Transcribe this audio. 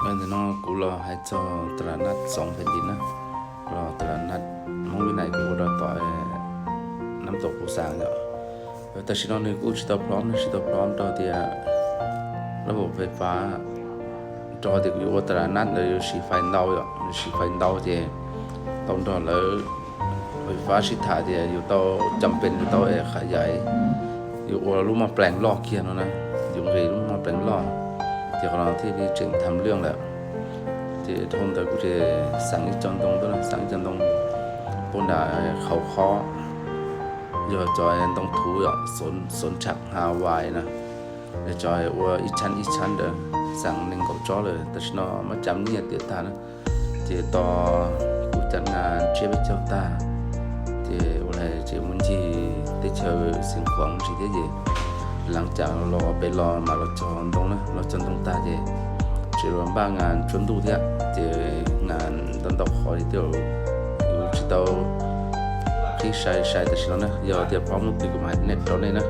Ntawm no kuv los hais txog ตลาดนัดสองแผ่นดิน na, los ตลาดนัด Hmoob Vib Nais kuv ua rau tom Nam Tau Pus Xaas yom. Tam sim no nws kuj tsis tau plhob, nws tsis tau plhob rau tias lab vau fais fav, rau tias kuv yuav ua ตลาดนัด ntawd yuav siv fais ntau yom, yuav siv fais ntau ces tau nrog lawv fais fav sib tham tias yus tau cam pes yus tau es qhov yais, yus ua lub moj plees loj kiag no na, yus nqis lub moj plees loj, ces qhov no thiaj li tseem tham lwj lawm. Ces dhau ntawd kuv ces xeem ib co ntoo, xeem ib co ntoo puag nram qhov qhob, yog cov ntoo thuv yom, สวนฉัตร Hawaii na, cov ua ib tshab ib tshab ntawd, xeem nees nkaum tsob lawm, tam sim no muab cam nyiaj tiav tag na. Ces tos kuv cam nas tsiab peb caug tag, ces ua li ces mus ncig teb chaws Xeev Khuam ntsis thiab ces lees cam los pem los mam los cog ntoo na, los cog ntoo tag ces tseem los npaj nas tsuab ntuj thiab, ces nas ntau ntau qhov li tej yus tsis tau qhib sai sai tam sim no na, yog tias pom muaj twg kuv mam hais rau nej na.